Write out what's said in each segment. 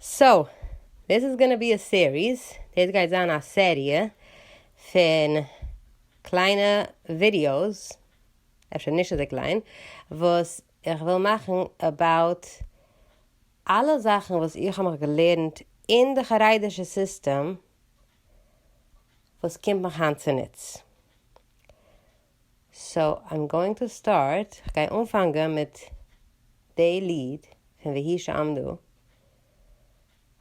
So, this is gonna be a series, דאס גייט זיין א סעריע פון קליינע videos, אפשר נישט אזוי קליין, וואס איך וויל מאכן about אלע זאכן וואס איך האב מיך געלערנט אין די חרדישע סיסטעם וואס קומט מיך היינט צוניץ. So I'm going to start, כ'גיי אנפאנגען מיט די ליד פון והיא שעמדה,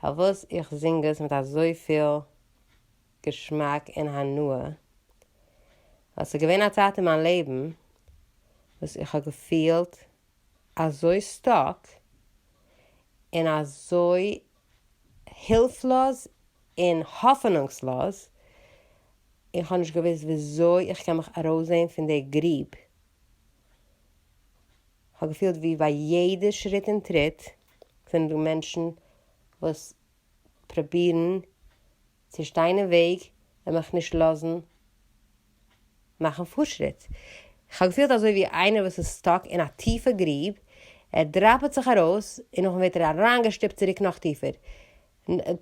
פארוואס איך זינג עס מיט אזויפיל געשמאק און הנאה, ווייל ס'איז געווען א צייט אין מיין לעבן וואס איך האב געפילט אזוי stuck און אזוי הילפלאז און האפענונגסלאז, איך האב נישט געוואוסט וויאזוי איך קען מיך ארויסזען פון די גריב. כ'האב געפילט ווי ביי יעדע שריט און טריט זענען דא מענטשן וואס פרובירן צו שטיין אין וועג און מיך נישט לאזן מאכן פארשריט. כ'האב געפילט אזוי ווי איינער וואס איז stuck אין א טיפע גריב, ער דראפעט זיך ארויס און נאכדעם ווערט ער אריינגעשטופט צוריק נאך טיפער.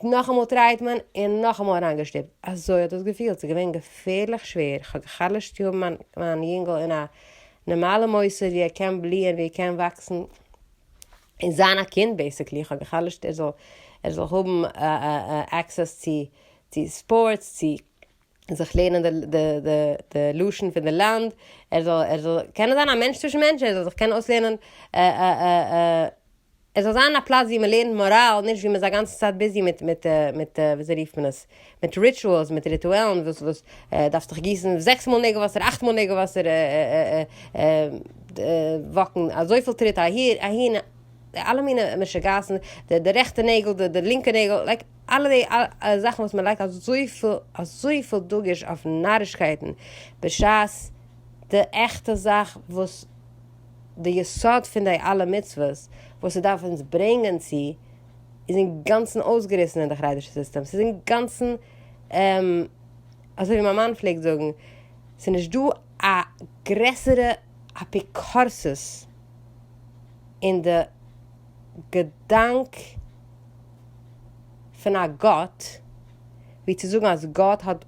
נאכאמאל try ט מען און נאכאמאל אריינגעשטופט. אזוי האט עס געפילט, ס'איז געווען געפערליך שווער, כ'האב גע'חלש'ט צו האבן מיין יונגל אין א נארמאלע מוסד ווי ער קען בליען, ווי ער קען וואקסן און זיין א קינד basically, כ'האב גע'חלש'ט ער זאל ער זאל האבן access צו צו ספארטס, צו זיך לערנען די די די די לשון פון די לאנד, ער זאל ער זאל קענען זיין א מענטש צווישן מענטשן, ער זאל זיך קענען אויסלערנען עס זאל זיין א פלאץ ווי מען לערנט מאראל, נישט ווי מען איז א גאנצע צייט busy מיט מיט מיט וויאזוי רופט מען עס, מיט rituals, מיט ריטואלן וואס וואס דארפסט דיך גיסן זעקס מאל נעגל וואסער, אכט מאל נעגל וואסער, walk ן אזויפיל טריט אהער אהין, די אלע מיני משוגעת'ן, די די רעכטע נעגל, די די לינקע נעגל, like אלע די זאכן וואס מען לייגט אזויפיל אזויפיל דגוש אויף נארישקייטן, בשעת די עכטע זאך וואס. די יסוד פון די אלע מצוות וואס ס'דארף אונז ברענגען צו, איז אינגאנצן אויסגעריסן אין די חרדישע סיסטעם, ס'איז אינגאנצן אזוי ווי מיין מאן פלעגט זאגן, ס'איז נישט דא א גרעסערע אפיקורסות אין די געדאנק פון א גאט, ווי צו זאגן אז גאט האט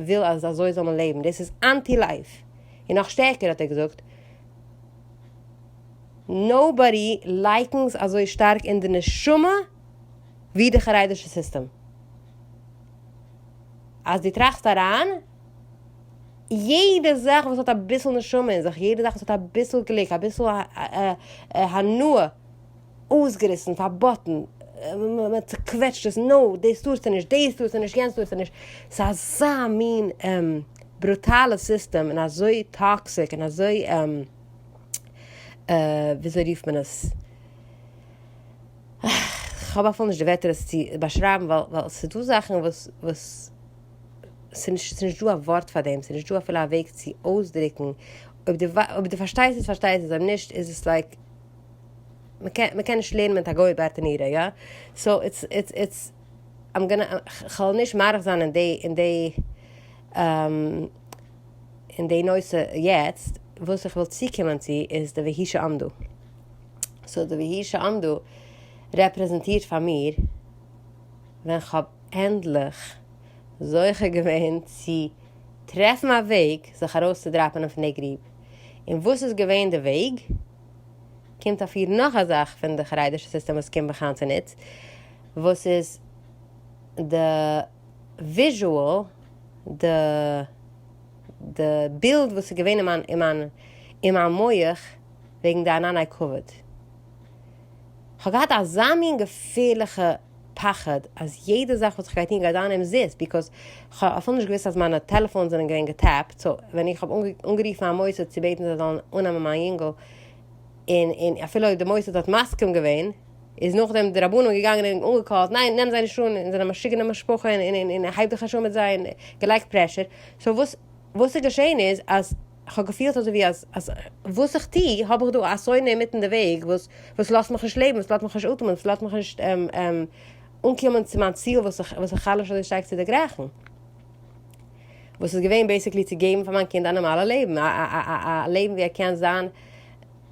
וויל אז אזוי זאל מען לעבן, דאס איז anti life. און נאך שטערקער האט ער געזאגט, nobody לייקנס אזוי שטארק אין די נשמה ווי די חרדישע סיסטעם. אז דו טראכסט אריין, יעדע זאך וואס האט אביסל נשמה אין זיך, יעדע זאך וואס האט אביסל גליק, אביסל הנאה, אויסגעריסן, פארבאטן, מען צוקוועטשט עס, no, דאס טארסטו נישט, דאס טארסטו נישט, יענץ טארסטו נישט, ס'איז אזא מין ברוטאלע סיסטעם און אזוי toxic און אזוי וויאזוי רופט מען עס, כ'האב אפילו נישט די ווערטער עס צו באשרייבן ווייל ס'איז דא זאכן וואס וואס ס'איז נישט דא א ווארט פאר דעם, ס'איז נישט דא אפילו א וועג צו אויסדרוקן, אויב דו פארשטייסט עס פארשטייסטו עס, אויב נישט איז עס like מ'קען נישט לערנען מיט א גוי ברטנורא, יא? So it's it's it's I'm gonna כ'וועל נישט מאריך זיין אין די אין די אין די נושא יעצט, וואס איך וויל צוקומען צו איז די והיא שעמדה. So די והיא שעמדה רעפרעזענטירט פאר מיר ווען כ'האב ענדליך זוכה געווען צו טרעפן א וועג זיך ארויסצודראפענען פון די גריב. און וואס איז געווען די וועג? קומט אפיר נאך א זאך פון די חרדישע סיסטעם וואס קומט מיך היינט צוניץ, וואס איז די visual, די די בילד וואס איז געווען אין מיין אין מיין אין מיין מח וועגן די ענני כבוד. כ'האב געהאט אזא מין געפערליכע פחד אז יעדע זאך וואס איך גיי טון גייט זיין אומזיסט, because כ'האב אפילו נישט געוואוסט אז מיינע טעלעפאונס זענען געווען גע tap ט, so ווען איך האב אנגערופן א מוסד צו בעטן זיי זאלן אננעמען מיין יונגל, און און אפילו אויב די מוסד האט מסכים געווען, איז נאכדעם די רבנים געגאנגען און אנגע call ט, ניין נעם זיי נישט אן, און זענען א משוגענע משפחה און און און הייב דיך נישט אן מיט זיי, און געלייגט pressure, so וואס וואס איז געשען איז אז כ'האב געפילט אזוי ווי אז אז וואס איך טו האב איך דא א שונא אינמיטן די וועג וואס וואס לאזט מיך נישט לעבן, וואס לאזט מיך נישט אטעמען, וואס לאזט מיך נישט אנקומען צו מיין ציל וואס איך וואס איך חלש אזוי שטארק צו דערגרייכן. וואס איז געווען basically צו געבן פאר מיין קינד א נארמאלע לעבן, א א א א לעבן ווי ער קען זיין.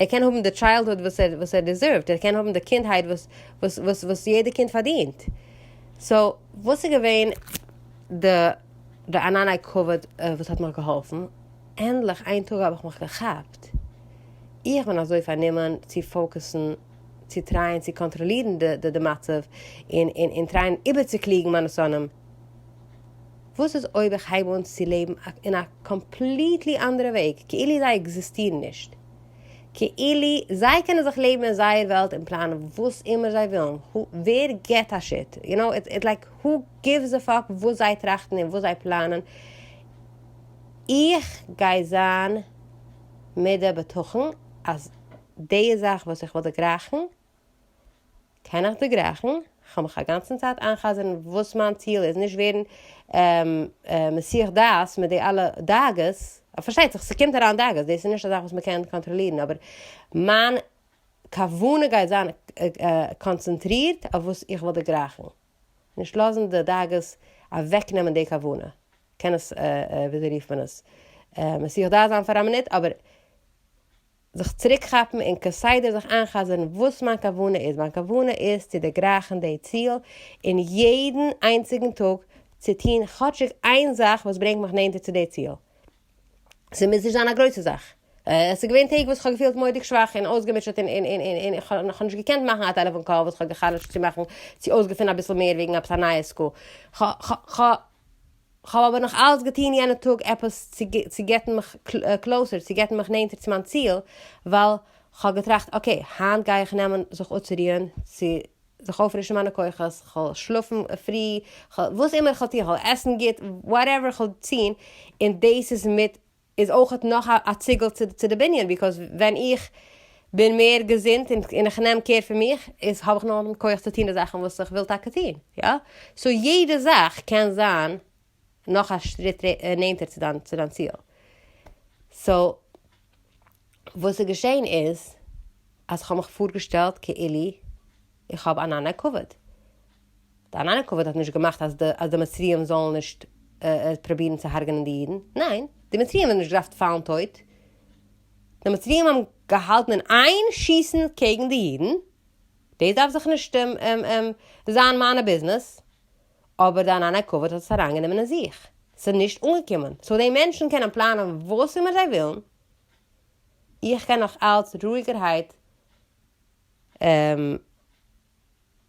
ער קען האבן די childhood וואס ער וואס ער deserve ט, ער קען האבן די קינדהייט וואס וואס וואס וואס יעדע קינד פארדינט. So וואס איז געווען די די ענני כבוד וואס האט מיך געהאלפן? ענדליך איין טאג האב איך מיך געכאפט, איך בין אזוי פארנומען צו focus ן, צו try ען צו קאנטראלירן די די מצב, און און און try ען איבערצוקלוגן מיינע שונאים, וואס איז אויב איך הייב אן צו לעבן אין א completely אנדערע וועג, כאילו זיי עקזיסטירן נישט, כאילו זיי קענען זיך לעבן אין זייער וועלט און פלאנען וואס אימער זיי ווילן, ווער געט א shit, you know, it's like who gives a fuck וואס זיי טראכטן און וואס זיי פלאנען, איך גיי זיין מיט די בטחון אז די זאך וואס איך וויל דערגרייכן קען איך דערגרייכן, כ'וועל מיך א גאנצן צייט איינ'חזר'ן וואס מיין ציל איז, נישט ווערן מסיח דעת מיט די אלע דאגות, פארשטייט זיך ס'קומט אריין דאגות, דאס איז נישט א זאך וואס מ'קען קאנטראלירן, אבער מיין כוונה גייט זיין קאנצענטרירט אויף וואס איך וויל דערגרייכן, נישט לאזן די דאגות אוועקנעמען די כוונה, קען עס וויאזוי רופט מען עס, מסיח דעת זיין פאר א מינוט, אבער זיך צוריקכאפן און כסדר זיך איינ'חזר'ן וואס מיין כוונה איז, מיין כוונה איז צו דערגרייכן די ציל, און יעדן איינציגן טאג צו טון כאטשיג איין זאך וואס ברענגט מיך נענטער צו די ציל. ס'מוז נישט זיין א גרויסע זאך. עס איז געווען טעג וואס כ'האב געפילט מורא'דיג שוואך און אויסגעמוטשעט און און און און כ'האב נישט געקענט מאכן א טעלעפאן call וואס כ'האב גע'חלש'ט צו מאכן צו אויסגעפינען אביסל מער וועגן עפעס א נייע school. כ'האב כ'האב אבער נאך אלץ געטון יענע טאג עפעס צו get ן מיך closer, צו get ן מיך נענטער צו מיין ציל, ווייל כ'האב געטראכט okay, היינט גיי איך נעמען זיך אפצורוען, צו זיך אויפרישן מיינע כוחות, כ'וועל שלאפן פרי, כ'וועל וואס אימער כ'וועל טון, כ'וועל עסן גוט, whatever כ'וועל טון, און דאס איז מיט איז אויכעט נאך א ציגל צו די בנין, because ווען איך בין מער געזונט און איך נעם care פון מיך, איז האב איך נאך כח צו טון די זאכן וואס איך וויל טאקע טון, יא? So יעדע זאך קען זיין נאך א שריט נענטער צו דיין צו דיין ציל. So וואס איז געשען איז אז כ'האב מיך פארגעשטעלט כאילו איך האב ענני כבוד. די ענני כבוד האט נישט געמאכט אז די אז די מצריים זאלן נישט פרובירן צו הרג'נען די אידן, ניין, די מצריים האבן נישט געדארפט פאלן טויט, די מצריים האבן געהאלטן אין איין שיסן קעגן די אידן, דאס דארף זיך נישט זיין מיינע ביזנעס, אבער די ענני כבוד האט עס אריינגענומען אין זיך, ס'איז נישט אנגעקומען, so די מענטשן קענען פלאנען וואס אימער זיי ווילן, איך קען נאך אלץ רואיגערהייט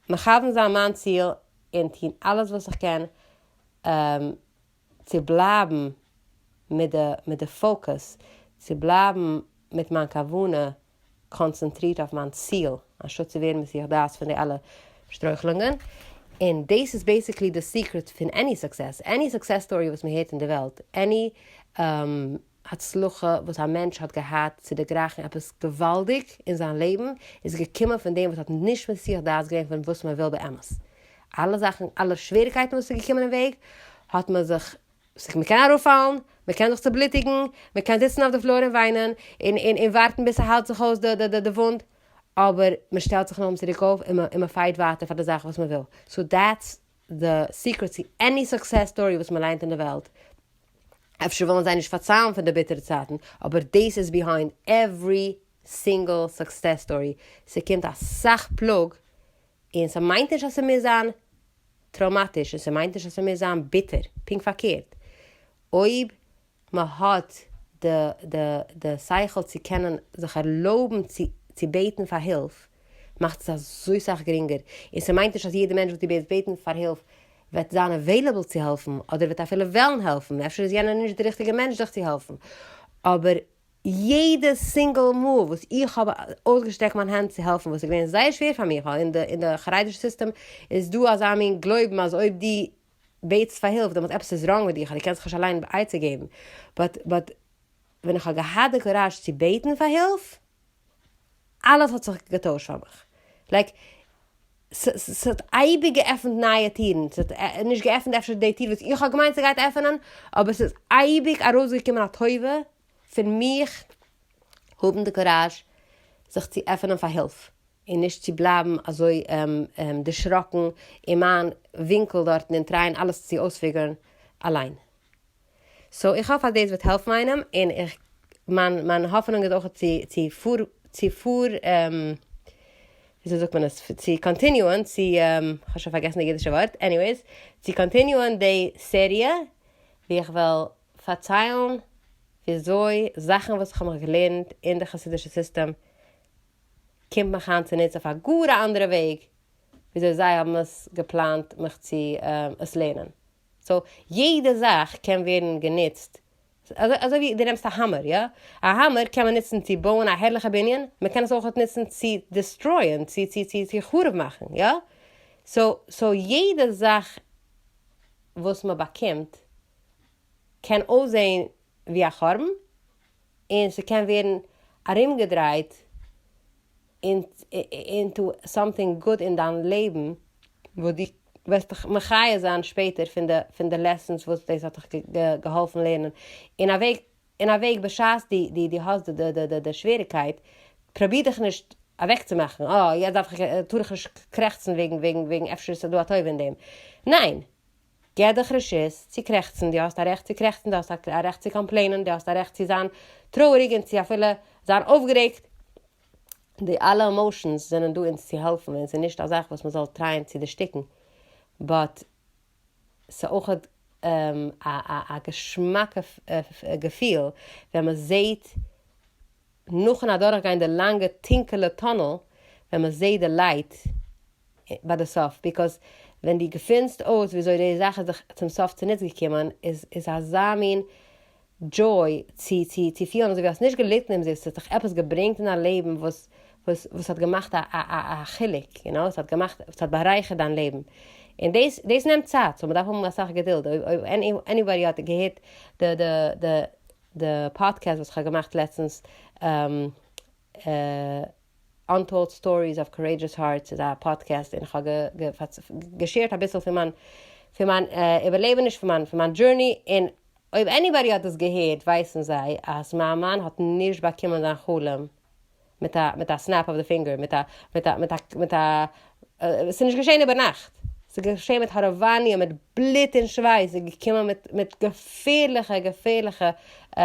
מכוון זיין מיין ציל און טון אלעס וואס איך קען צו בלייבן מיט די מיט די focus, צו בלייבן מיט מיין כוונה קאנצענטרירט אויף מיין ציל, אנשטאט צו ווערן מסיח דעת פון די אלע שטרויכלונגען. און דאס איז basically די secret פון any success, any success story וואס מען הערט אין די וועלט, any הצלחה וואס א מענטש האט געהאט צו דערגרייכן עפעס געוואלדיג אין זיין לעבן איז געקומען פון דעם וואס האט נישט מסיח דעת געווען פון וואס מען וויל באמת. אלע זאכן, אלע שוועריקייטן וואס איז געקומען אין וועג, האט מען זיך, מען קען אראפפאלן, מען קען זיך צובלוטיגן, מען קען זיצן אויף די floor און וויינען, און און און ווארטן ביז ס'היילט זיך אויס די די די וואונד, אבער מען שטעלט זיך נאכדעם צוריק אויף און מען fight ווייטער פאר די זאך וואס מען וויל. So that's the secret צו any success story וואס מען ליינט אין די וועלט. אפשר ווילן זיי נישט פארציילן פון די ביטערע צייטן, אבער דאס איז behind every single success story, ס'קומט אסאך פלאג, און ס'מיינט נישט אז ס'מוז זיין טראומאטיש, און ס'מיינט נישט אז ס'מוז זיין ביטער, פונקט פארקערט, אויב מ'האט די די די שכל צו קענען זיך ערלויבן צו צו בעטן פאר הילף, מאכט עס אזוי סאך גרינגער, און ס'מיינט נישט אז יעדע מענטש וואס דו בעטסט בעטן פאר הילף וועט זיין available צו העלפן, אדער וועט אפילו וועלן העלפן, אפשר איז יענער נישט די ריכטיגע מענטש דיך צו העלפן, אבער יעדע single מאל וואס איך האב אויסגעשטרעקט מיין האנט צו העלפן, וואס איז געווען זייער שווער פאר מיך, ווייל אין די אין די חרדישע סיסטעם איז דא אזא מין גלויבן אז אויב דו בעטסט פאר הילף דעמאלטס עפעס איז wrong מיט דיך אז דו קענסט זיך נישט אליין עצה געבן, but but ווען איך האב געהאט די קוראזש צו בעטן פאר הילף, אלעס האט זיך געטוישט פאר מיך, like ס'האט אייביג געעפנט נייע טירן, ס'האט נישט געעפנט אפשר די טיר וואס איך האב געמיינט ס'גייט עפענען, אבער ס'איז אייביג ארויסגעקומען א טובה פון מיך האבן די קוראזש זיך צו עפענען פאר הילף, און נישט צו בלייבן אזוי דערשראקן אין מיין ווינקל דארטן און try ען אלעס צו אויס figure ן אליין. So איך האף אז דאס וועט העלפן איינעם, און איך מיין מיין האפענונג איז אויך צו צו פאר. צו פאר וויאזוי זאגט מען עס צו continue ען צו כ'האב שוין פארגעסן די אידישע ווארט anyways צו continue ען די סעריע ווי איך וועל פארציילן וויאזוי זאכן וואס איך האב מיך געלערנט אין די חסידישע סיסטעם קומט מיך היינט צוניץ אויף א גאר א אנדערע וועג וויאזוי זיי האבן עס געפלאנט מיך צו עס לערנען. so יעדע זאך קען ווערן גענוצט אזוי ווי דו נעמסט א האמער, יא? א האמער קען מען נוצן צו בויען א הערליכע בנין, מען קען עס אויך נוצן צו destroy ען, צו צו צו צו חרוב מאכן, יא? so so יעדע זאך וואס מען באקומט קען אויסזען ווי א חורבן, און ס'קען ווערן ארומגעדרייט into something good אין דיין לעבן וואס דו וועסט דיך מחיה זיין שפעטער פון די פון די lessons וואס דאס האט דיך געהאלפן לערנען אין א וועג אין א וועג בשעת דו דו דו האסט די די די די שוועריגקייט פרוביר דיך נישט אוועקצומאכן אה יעצט דארף איך טאר איך נישט קרעכצן וועגן וועגן וועגן אפשר איז דא א טובה אין דעם ניין געב דיך רשות צו קרעכצן, דו האסט א רעכט צו קרעכצן, דו האסט א רעכט צו complain ען, דו האסט א רעכט צו זיין טרויעריג און צו אפילו זיין אויפגערעגט, די אלע emotions זענען דא אונז צו העלפן און ס'איז נישט א זאך וואס מ'זאל try ען צו דערשטיקן, but ס'איז אויך א געשמאקע געפיל ווען מ'זעהט נאכן אדורכגיין די לאנגע טונקעלע tunnel ווען מ'זעהט די light ביי די סוף, because ווען דו געפינסט אויס וויאזוי די זאך איז דיך צום סוף צוניץ געקומען איז איז אזא מין joy צו צו צו פילן אזוי ווי האסט נישט געליטן אומזיסט, ס'האט דיך עפעס געברענגט אין דיין לעבן וואס וואס וואס האט געמאכט א א א חילוק, you know, ס'האט געמאכט, ס'האט בארייכערט דיין לעבן. און דאס דאס נעמט צייט, so מ'דארף האבן אסאך געדולד, אויב אויב anybody האט געהערט די די די די פאדקעסט וואס כ'האב געמאכט לעצטנס, Untold Stories of Courageous Hearts איז א פאדקעסט און כ'האב גע share ט אביסל פון מיין פון מיין איבערלעבעניש פון מיין פון מיין journey און אויב anybody האט עס געהערט ווייסן זיי אז מיין מאן האט נישט באקומען זיין חלום מיט א מיט א snap of the finger מיט א מיט א מיט א מיט א ס'איז נישט געשען איבערנאכט ס'איז געשען מיט הארעוואניע מיט בלוט און שווייס ס'איז געקומען מיט מיט געפערליכע געפערליכע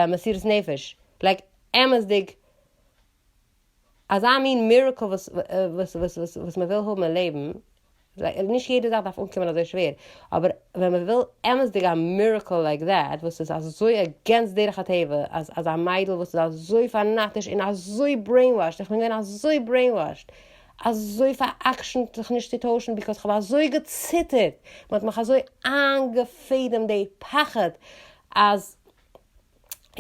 מסירות נפש like אמת'דיג אזא מין miracle וואס וואס וואס וואס וואס מען וויל האבן אין לעבן, נישט יעדע זאך דארף אנקומען אזוי שווער, אבער ווען מען וויל אמת'דיג א miracle like that וואס איז אזוי against דרך הטבע, אז אז א מיידל וואס איז אזוי פאנאטיש און אזוי brainwashed, איך בין געווען אזוי brainwashed, אזוי פאר'עקשנ'ט זיך נישט צו טוישן because כ'האב אזוי געציטערט, מען האט מיך אזוי איינגעפעדעמט די פחד אז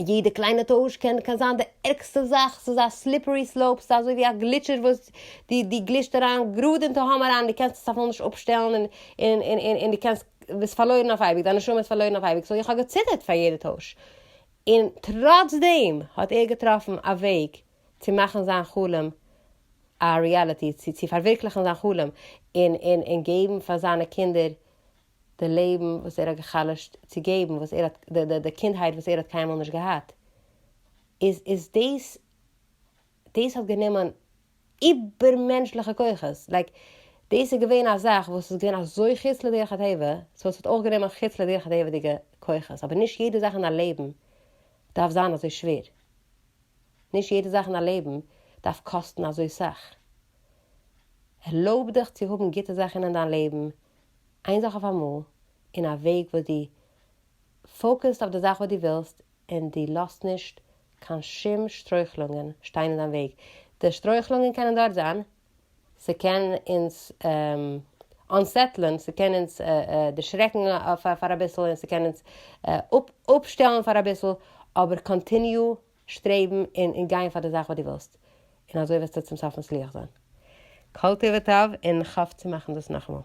יעדע קליינע טויש קען קען זיין די ערגסטע זאך, ס'איז א slippery slope, ס'איז אזוי ווי א גליטשער וואס דו דו גליטשט אריין גראד אין תהום אריין, דו קענסט עס אפילו נישט אפשטעלן און און און און און דו קענסט ביסט פארלוירן אויף אייביג, דיין נשמה איז פארלוירן אויף אייביג, so איך האב געציטערט פאר יעדע טויש, און טראצדעם האט ער געטראפן א וועג צו מאכן זיין חלום א reality, צו צו פארווירקליכן זיין חלום, און און און געבן פאר זיינע קינדער די לעבן וואס ער האט גע'חלש'ט צו געבן, וואס ער האט, די די די קינדהייט וואס ער האט קיינמאל נישט געהאט, איז איז דאס, דאס האט גענומען איבערמענטשליכע כוחות, like דאס איז געווען א זאך וואס איז געווען אזוי חוץ לדרך הטבע, so עס האט אויך גענומען חוץ לדרך הטבע'דיגע כוחות, אבער נישט יעדע זאך אין א לעבן דארף זיין אזוי שווער, נישט יעדע זאך אין א לעבן דארף קאסטן אזוי סאך. ערלויב דיך צו האבן גוטע זאכן אין דיין לעבן, איין זאך אויף אמאל, אין א וועג וואס דו focus ט אויף די זאך וואס דו ווילסט און דו לאזט נישט קיין שום שטרויכלונגען שטיין אין דיין וועג. די שטרויכלונגען קענען דארט זיין, ס'קען אונז unsettle ען, ס'קען אונז דערשרעקן פאר אביסל און ס'קען אונז אפשטעלן פאר אביסל, אבער continue שטרעבן און גיין פאר די זאך וואס דו ווילסט, און אזוי וועסטו צום סוף מצליח זיין. כל טוב וטב, און כ'האף צו מאכן דאס נאכאמאל.